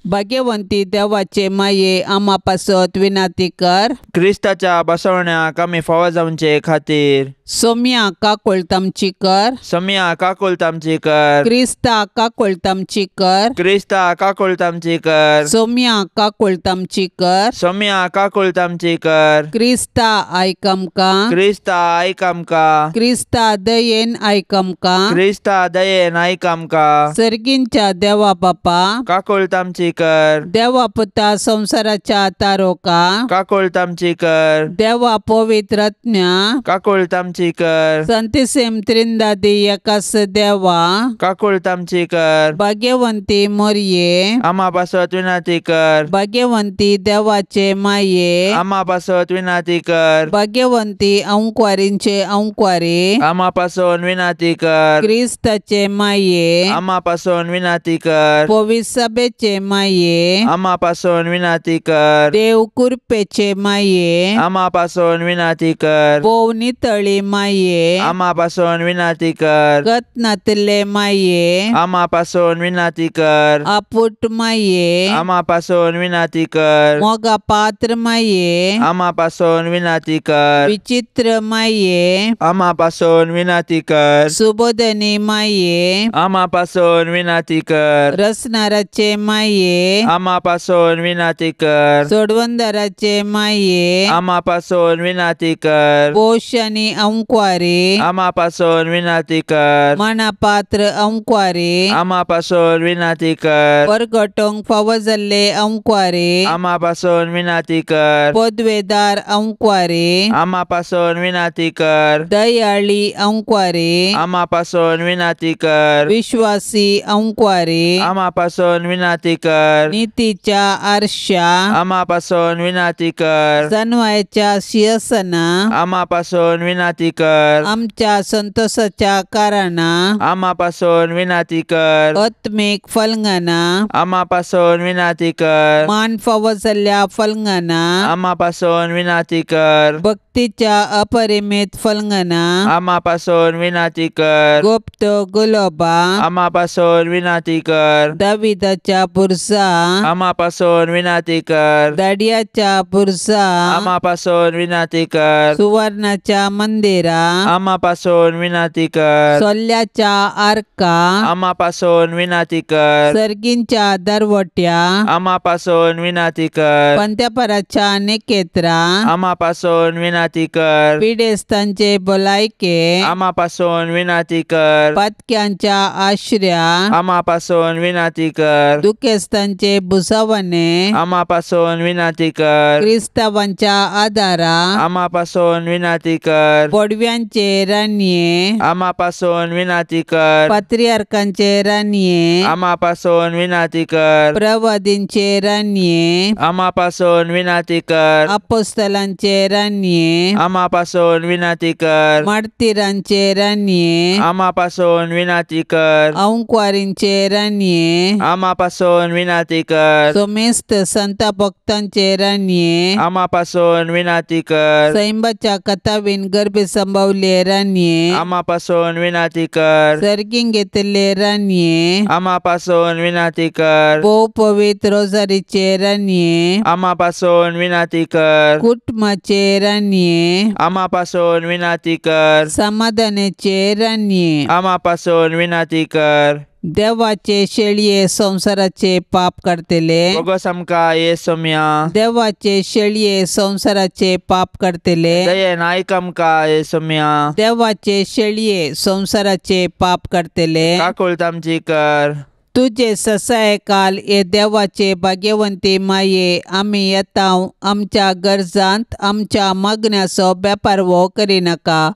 भाग्यवंती देवाचे माये आमा पासत विनंती कर. क्रिस्ताच्या बसवण्याक आमी फावो जावचे खातीर सोम्या काकुळट आमची कर. सोम्या काकुळट आमची कर. क्रिस्ता काकुळट आमची कर. क्रिस्ता काकुळट आमची कर. सोम्या काकुळट आमची कर. सोम्या काकुळट आमची कर. क्रिस्ता आयक आमकां. क्रिस्ता आयक आमकां. क्रिस्ता दयेन आयक आमकां. क्रिस्ता दयेन आयक आमकां. सर्गींच्या देवा बापा काकुळट आमची विनाती कर। देवा पुता संसाराच्या तारोका काकुळट आमची कर। देवा पवित्र आत्म्या काकुळट आमची कर। संतिसेम त्रिंदादी एकास देवा काकुळट आमची कर। भाग्यवंती मोरये आमा पासत विनाती कर। भाग्यवंती देवाचे माये आमा पासत विनाती कर। भाग्यवंती अंकवारींचे अंकवारी आमा पासून विनाती कर। क्रिस्ताचे माये आमा पासून विनाती कर। पवित्र सभेचे माये आमा पासून विनाती कर। देव कृपेचे माये आमा पासून विनाती कर। भोव नितळी माये आमा पासून विनाती कर। गत नातले माये आमा पासून विनाती कर। आपुट माये आमा पासून विनाती कर। मोगा पात्र माये आमा पासून विनाती कर। विचित्र माये आमा पासून विनाती कर। सुबोधनी माये आमा पासून विनाती कर। रसनाराचे माये आमा पासून विनाती कर। सोडवंदराचे माये आमा पासून विनाती कर। पोषणी अंकवारी आमा पासून विनाती कर। मनापात्र अंकवारी आमा पासून विनाती कर। परगटोंक फावो जाल्ले अंकवारी आमा पासून विनाती कर। पदवेदार अंकवारी आमा पासून विनाती कर। दयाळी अंकवारी आमा पासून विनाती कर। विश्वासी अंकवारी आमा पासून विनाती कर। नीतीच्या आरशा आमा पासून विनाती कर। जनवायच्या शिरसना आमा पासून विनाती कर। आमच्या संतोषाच्या कारणां आमा पासून विनाती कर। आत्मीक फलंगना आमा पासून विनाती कर। मान फावो जाल्ल्या फलंगना आमा पासून विनाती कर। भक्तीच्या अपरिमित फलंगना आमा पासून विनाती कर। गुप्त गुलोबा आमा पासून विनाती कर। दाविदाच्या बुरसा आमा पासून विनाती कर। दाडियाच्या बुरसा आमा पासून विनाती कर। सुवर्णाच्या मंदिरा आमा पासून विनाती कर। सोल्याच्या आर्का आमा पासून विनाती कर। सर्गींच्या दरवट्या आमा पासून विनाती कर। पंत्यापराच्या निकेत्रा आमा पासून विनाती कर। पिडेस्तांचे भलायके आमा पासून विनाती कर। पातक्यांच्या आश्र्या आमा पासून विनाती कर। दुखेस्तांचे भुसावणे आमा पासून विनाती कर। क्रिस्तावांच्या आदारा आमा पासून विनाती कर। पडव्यांचे राणये आमा पासून विनाती कर। पात्रियार्कांचे राणये आमा पासून विनाती कर। प्रवादींचे राणये आमा पासून विनाती कर। अपोस्तलांचे राणये आमा पासून विनाती कर। मार्तीरांचे राणये आमा पासून विनाती कर। अंकवारींचे राणये आमा पासून विनाती कर। सोमेस्त संत भक्तांचे राणये आमा पासून विनाती कर। सैंबाच्या कथावीन गर्भे संभवले राणये आमा पासून विनाती कर। सर्गींग घेतले राणये आमा पासून विनाती कर। भोव पवित्र रोजारीचे राणये आमा पासून विनाती कर। कुटुंबाचे राणये आमा पासून विनाती कर। समाधानाचे राणये आमा पासून विनाती कर। देवाचे शेळये संसाराचे पाप काडतले बोगस आमकां येसोम्या। देवाचे शेळये संसाराचे पाप काडतले दयेन आयक आमकां येसोम्या। देवाचे शेळये संसाराचे पाप काडतले काकुळट आमची कर। तुजे ससाय काल हे देवाचे भाग्यवंती माये आमी येता आमच्या गरजांत आमच्या मागण्याचो बेपारवो करिनाका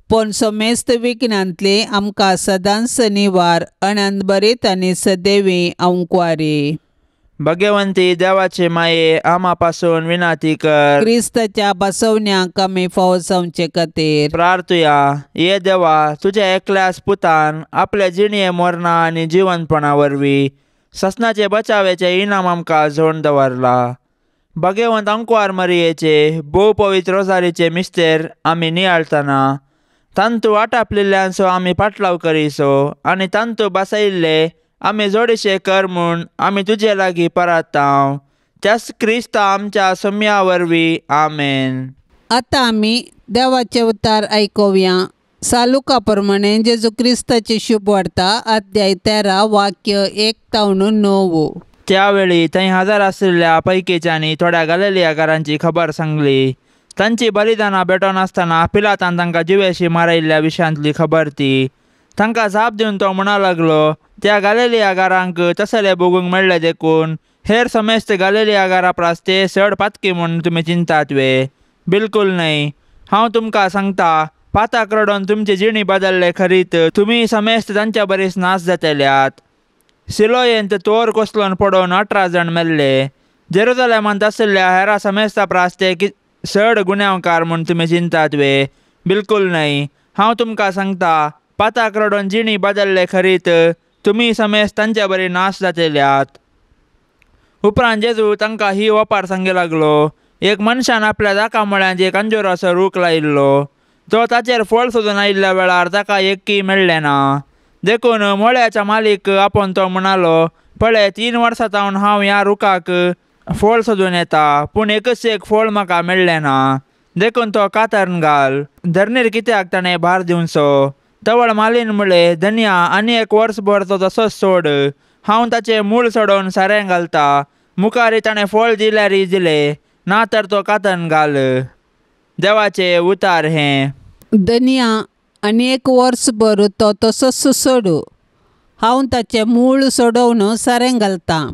पूण समेस्त विघ्नांतली आमकां सदांच निवार अनंत बरीत आनी सदैवी अंकवारी। भगवंती देवाचे माये आमा पासून विनाती कर। क्रिस्ताच्या बसवण्याक आमी फावो जावचे खातीर प्रार्थुया। ये देवा, तुझ्या एकल्याच पुतान आपल्या जिणये मरणा आनी जिवनपणा वरवीं ससनाचे बचावेचे इनाम आमकां झोण दवरला। भगवंत अंकवार मरियेचे भोव पवित्र रोजारीचे मिस्तेर आमी नियाळतना तांतू आटापलेल्यांचो आमी पाटलाव करीसो आनी तांतू बसयिल्ले आमी जोडीशे कर म्हूण आमी तुजे लागीं परातांव त्याच क्रिस्ता आमच्या सम्या वरवीं आमेन। आतां आमी देवाचे उतार आयकुया। सालुका प्रमाणे जेजू क्रिस्ताची शुभ वार्ता अध्याय 13 वाक्य 1 तावन 9। त्यावेळी थंय हजर आशिल्ल्या पैकीच्यांनी थोड्या गलिलियाकारांची खबर सांगली। तांची बलिदानां भेटोवन आसतना पिलातान तांकां जिवेशी मारयल्ल्या विशयांतली खबर ती। तांकां जाप दिवन तो म्हणा लागलो, त्या गलिलियाकारांक तसले भोगूंक मेळ्ळें देखून हेर समेस्त गालेलिया घरा प्रास ते चड पातकी म्हूण तुमी चिंतात वे? बिलकुल न्हय. हांव तुमकां सांगता, पाताक रडोन तुमची जिणी बदल्ले खरीत तुमी समेस्त तांच्या बरीच नाश जातल्यात. सिलोयेंत तोर कोसलोन पडोवन 18 जाण मेल्ले. जेरुजलेमांत आशिल्ल्या हेरा समेस्ता प्रास ते चड गुन्यांवकार म्हूण तुमी चिंतात वे? बिलकुल न्हय. हांव तुमकां सांगता, पाताक रडोन जिणी बदल्ले खरीत तुमी समेस्त तांच्या बरी नाश जातल्यात. उपरांत जेजू तांकां ही ओपार सांगी लागलो. एक मनशान आपल्या दाका मळ्यांत एक अंजुराचो रूख लायिल्लो. तो ताचेर फळ सोदून आयिल्ल्या वेळार ताका एककी मेळ्ळें ना. देखून मळ्याच्या मालीक आपोवन तो म्हणालो, पळय 3 वर्सां जावन हांव ह्या रुखाक फळ सोदून येता, पूण एकच एक फळ म्हाका मेळ्ळें ना. देखून तो कातਰਨ घाल. धरणीर कित्याक ताणें भार दिवचो? तवळ मालीन म्हळें, धनया आनी एक वर्सभर तो तसोच सोड, हांव ताचें मूळ सोडोवन सारें घालता. मुखारी ताणें फळ दिल्यार दिलें, ना तर तो कातन घाल. देवाचें उतार हें. धनया आनी एक वर्सभर तो तसोच सोडू, हांव ताचें मूळ सोडोवन सारें घालतां.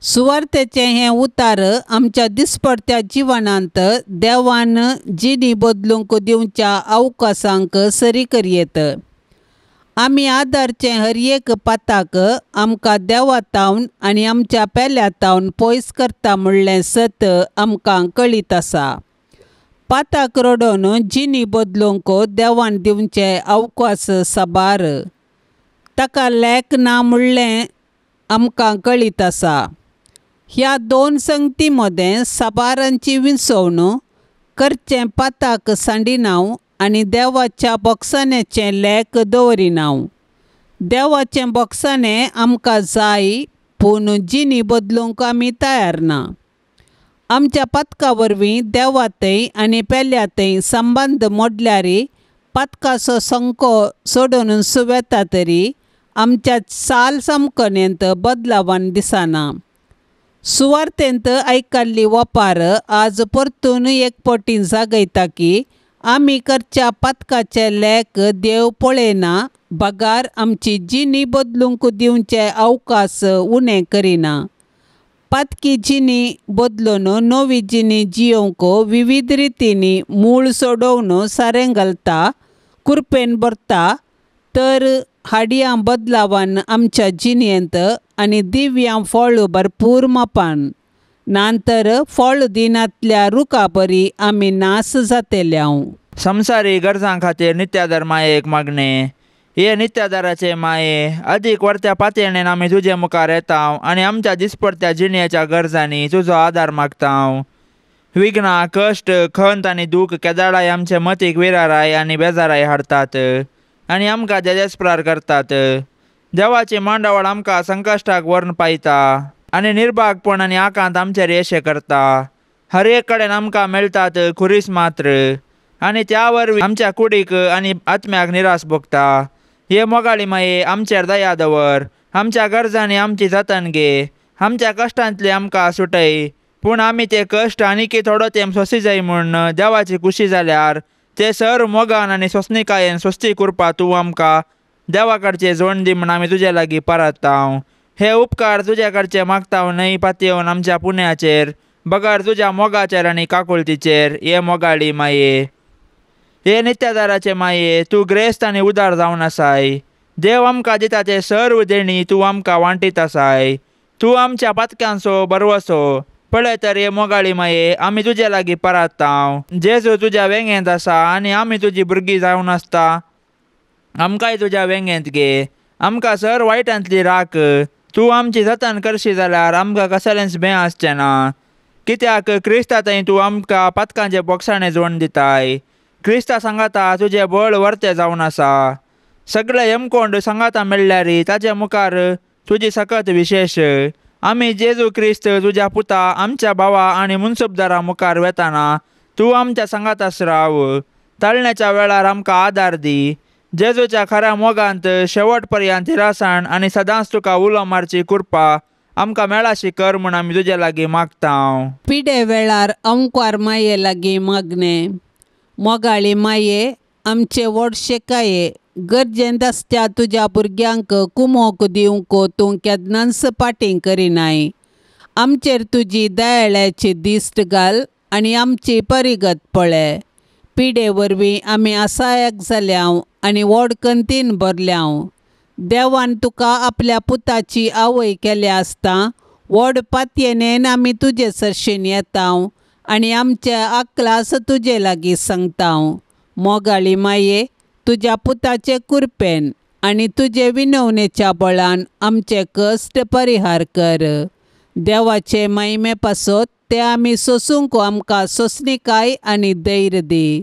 सुवार्तेचें हें उतार आमच्या दिसपडत्या जिवनांत देवान जिणी बदलूंक दिवच्या अवकाशांक सरी करयेत. आमी आदारचें हर एक पाताक आमकां देवा तावन आनी आमच्या पेल्या तावन पयस करता म्हणलें सत आमकां कळीत आसा. पाताक रडोवन जिणी बदलूंक देवान दिवचे अवकाश साबार, ताका लेख ना म्हणलें आमकां कळीत आसा. ह्या 2 संगती मदें साबारांची विंचवण करचें पाताक सांडिनाव आनी देवाच्या बोक्साण्याचें लेख दवरिनाव. देवाचें बोक्साणें आमकां जाय, पूण जिणी बदलूंक आमी तयार ना. आमच्या पातका वरवीं देवातय आनी पेल्यातय संबंद मोडल्यार पातकाचो संको सोडून सुवेता तरी आमच्या चाल सामकणेंत बदलावान दिसना. सुवार्तेंत आयकल्ली वपार आज परतून एक पटी जागयता की आमी करच्या पातकाचे लेख देव पळयना, बगार आमची जिणी बदलूंक दिवचे अवकाश उणें करिना. पातकी जिणी बदलून नवी जिणी जियोवंक विविध रितींनी मूळ सोडोवन सारें घालता, कुरपेन भरता, तर हाडयां बदलावान आमच्या जिणेंत आनी दिव्यां फळ भरपूर मापान, नातर फळ दिनांतल्या रुखा बरी आमी नास जातले. संसारी गरजां खातीर नित्यादार मायेक मागणें. हे नित्यादाराचे माये, अदीक वर्त्या पातयेणेन आमी तुजे मुखार येता आनी आमच्या दिसपडत्या जिणेच्या गरजांनी तुजो आदार मागता. विघ्नां, कश्ट, खंत आनी दूख केदाळाय आमचे मतीक विराराय आनी बेजाराय हाडटात आनी आमकां जेजेस्प्रार करतात. देवाची मांडावळ आमकां संकश्टाक व्हरून पायता आनी निर्भागपण आनी आकांत आमचेर येशे करता. हर एक कडेन आमकां मेळटात खुरीस मात्र आनी त्या वरवीं आमच्या कुडीक आनी आत्म्याक निराश भोगता. हे मोगाळी माये, आमचेर दया दवर. आमच्या गरजांनी आमची जतन घे. आमच्या कश्टांतली आमकां सुटय, पूण आमी ते कश्ट आनीकी थोडो तेंप सोंसी जाय म्हूण देवाची खुशी जाल्यार ते सर मोगान आनी सोंसणिकायेन स्वस्ती करपा तूं आमकां देवा कडचे जोड दी म्हूण आमी तुजे लागीं परतता. हे उपकार तुज्या कडचे मागता न्हय पातयेवन आमच्या पुण्याचेर, बगर तुज्या मोगाचेर आनी काकुळतीचेर. हे मोगाळी माये, हे नित्यादाराचे माये, तूं ग्रेस्त आनी उदार जावन आसाय. देव आमकां दिता ते सर्व देणी तूं आमकां वांटीत आसाय. तूं आमच्या पातक्यांचो बरवसो. पळय तर हे मोगाळी माये, आमी तुजे लागीं परतता. जेजू तुज्या वेंगेंत आसा आनी आमी तुजी भुरगीं जावन आसता. आमकांय तुज्या वेंगेंत घे. आमकां सर वायटांतली राख. तूं आमची जतन करशी जाल्यार आमकां कसलेंच भंय आसचें ना, कित्याक क्रिस्ता थंय तूं आमकां पातकांचे बोगसाणे जोड दिताय. क्रिस्ता सांगाता तुजें बळ वर्तें जावन आसा. सगळे यमकोंड सांगाता मेळ्ळ्यार ताचे मुखार तुजी सकत विशेश. आमी जेजू क्रिस्त तुज्या पुता आमच्या भावा आनी मुनसुबदारा मुखार वेताना तूं आमच्या सांगातास राव. ताळण्याच्या वेळार आमकां आदार दी. जेजूच्या खऱ्या मोगांत शेवट पर्यंत हिरासाण आनी सदांच तुका उलो मारची कृपा आमकां मेळाशी कर म्हूण आमी तुजे लागीं मागता. पिडे वेळार अंकार माये लागीं मागणें. मोगाळी माये, आमचे व्हड शेकाये, गरजेंत आसत्या तुज्या भुरग्यांक कुमोक दिवंक तूं केन्नाच पाटीं करिनाय. आमचेर तुजी दयाळ्याची दिश्ट घाल आनी आमची परिगत पळय. पिडे वरवीं आमी असायक जाल्यांव आनी व्हड कंतीन भरल्यांव. देवान तुका आपल्या पुताची आवय केल्या आसता व्हड पातयेनेन आमी तुजे सरशीन येता आनी आमचे अकलास तुजे लागीं सांगता. मोगाळी माये, तुज्या पुताचे कुरपेन आनी तुजे विनवणेच्या बळान आमचे कश्ट परिहार कर. देवाचे महिमे पासत ते आमी सोसूंक आमकां सोंसणीकाय आनी धैर्य दी.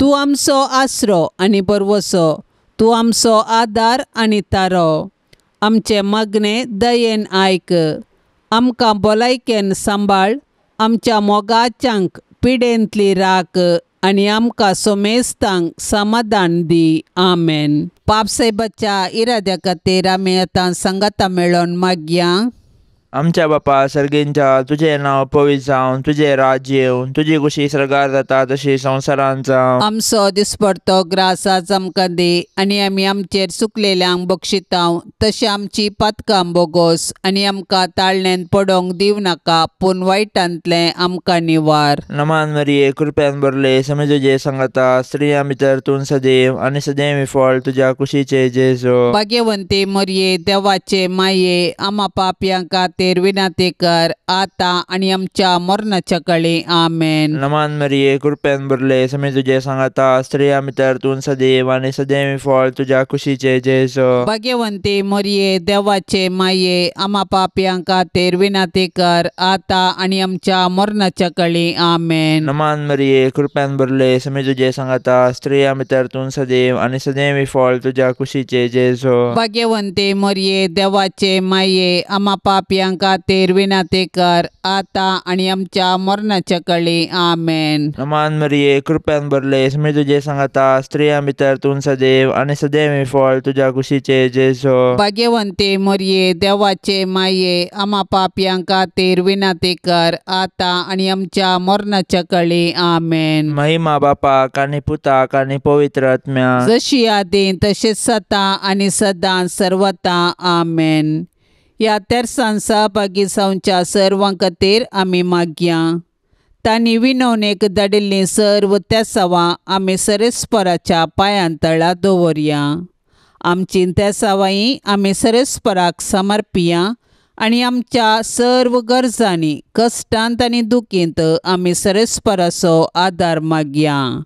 तूं आमचो आसरो आनी भरवसो, तूं आमचो आदार आनी तारो. आमचे मागणे दयेन आयक, आमकां भलायकेन सांबाळ, आमच्या मोगाच्यांक पिडेंतली राख आनी आमकां सोमेस्तांक समाधान दी. आमेन. पापसाहेबाच्या इराद्या खातीर आमी आतां सांगाता मेळोन मागया. आमच्या बापा सर्गींच्या, तुजें नांव पवित्र जावं, तुजें राज्य येवं, तुजी खुशी सर्गार जाता तशी संवसारांत जावं. आमचो दिसपडतो ग्रास आज आमकां दी आनी आमी आमचेर चुकलेल्यांक बक्षितांव तशें आमची पातकां बोगोस आनी आमकां ताळण्यांत पडोंक दिवं नाका, पूण वायटांतलें आमकां निवार. नमान मरिये, कृपेन भरले, समे तुजे सांगाता, स्त्रियां भितर तूं सदैव आनी सदैव फळ तुज्या कुशीचे जेजू. भाग्यवंती मरिये, देवाचे माये, आमा पापयां खातीर विनंती कर आतां आनी आमच्या मरणाच्या कळी. आमेन. नमान मरिये, कृपेन भरले, समे तुजे सांगाता, स्त्रियां भितर तूं सदैव आनी सदैव फळ तुज्या कुशीचे जेजू. भाग्यवंती मरिये, देवाचे माये, आमा पापयां खातीर विनंती कर आतां आनी आमच्या मरणाच्या कळी. आमेन. नमान मरिये, कृपेन भरले, समे तुजे सांगाता, स्त्रियां भितर तूं सदैव आनी सदैव फळ तुज्या कुशीचे जेजू. भाग्यवंती मरिये, देवाचे माये, आमा पापयां खातीर विनंती कर आतां आनी आमच्या मरणाच्या कळी. आमेन. नमान मरिये, कृपेन भरले, समे तुजे सांगाता, स्त्रियां भितर तूं सदैव आनी सदैव फळ तुज्या कुशीचे जेजू. भाग्यवंती मरिये, देवाचे माये, आमा पापयां खातीर विनंती कर आतां आनी आमच्या मरणाच्या कळी. आमेन. महिमा बापाक आनी पुताक आनी पवित्र आत्म्याक, जशी आदीं तशेंच सदां आनी सदां सर्वता. आमेन. ह्या तेरसान सहभागी जावच्या सर्वां खातीर आमी मागया. तांणी विनवणेक धाडिल्लीं सर्व तेसावां आमी सरेस्पराच्या पांयां तळा दवरया. आमची तेसावांय आमी सरेस्पराक समर्पिया आनी आमच्या सर्व गरजांनी, कश्टांत आनी दुखींत आमी सरेस्पराचो आदार मागया.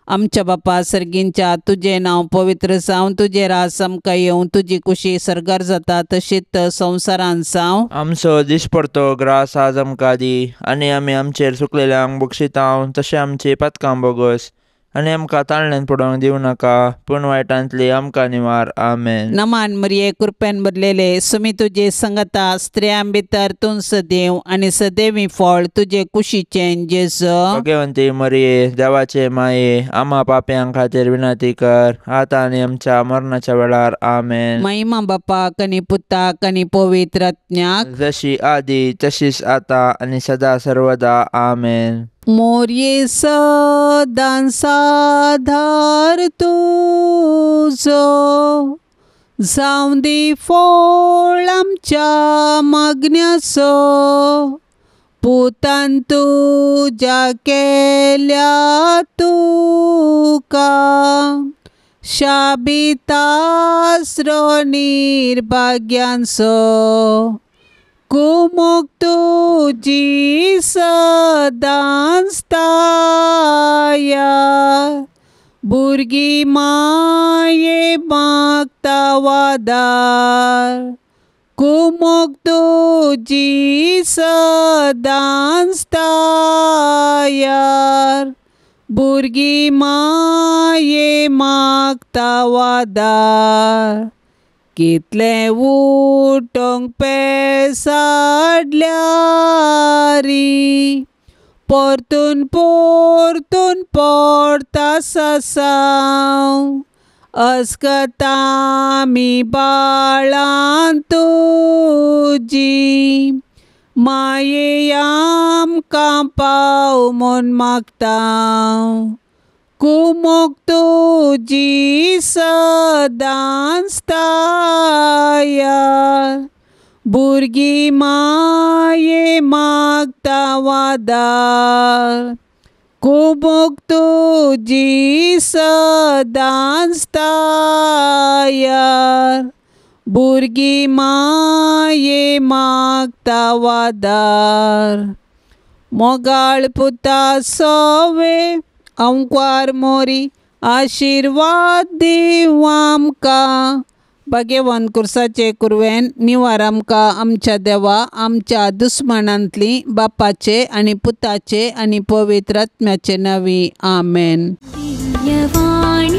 आमच्या बापा सर्गींच्या, तुजें नांव पवित्र जावं, तुजें राज आमकां येवं, तुजी कुशी सर्गार जाता तशीच संवसारांत जावं. आमचो दिसपडतो ग्रास आज आमकां दी आनी आमी आमचेर चुकलेल्यांक बक्षितांव तशें आमची पातकां बोगस आनी आमकां ताळण्यान पडोवंक दिवं नाका, पूण वायटांतली आमकां निवार. आमेन. नमान मरिये, कृपेन भरलेले, सुमी तुजे संगता, स्त्रियां भितर तूं सदैव आनी सदैवी फळ तुजे कुशीचें जेजू. भाग्यवंती मरिये, देवाचे माये, आमा पापयां खातीर विनंती कर आतां आनी आमच्या मरणाच्या वेळार. आमेन. महिमा बापाक आनी पुताक आनी पवित्र आत्म्याक, जशी आदी तशीच आतां आनी सदा सर्वदा. आमेन. मोरये सदां साधार तुजो, जावं दी फळ आमच्या मागण्याचो, पुतान तुज्या केल्या तुका शाबितासरो निर्भाग्यांचो, कुमोक तुजी सदांच ताया, भुरगीं माये मागता वादार, कुमोक तुजी सदांच तायार, भुरगीं माये मागता वादार. कितलें उठोंक पेसाडल्यारी, परतून परतून पडता सासांव, अस्कता आमी बाळां तुजी, माये आमकां पाव म्हूण मागता, कुमोक तुजी सदांच तायार, भुरगीं माये मागता वादार कुबूक तुजी सदांच तयार भुरगीं माये मागता वादार मोगाळ पुता सोवे अंकवार मोरी आशिर्वाद दिवं आमकां भाग्यवंत कुर्साचे कुरवेन निवार आमकां आमच्या देवा आमच्या दुस्मानांतली बापाचे आनी पुताचे आनी पवित्र आत्म्याचे नांवी आमेन. दिव्यवाणी.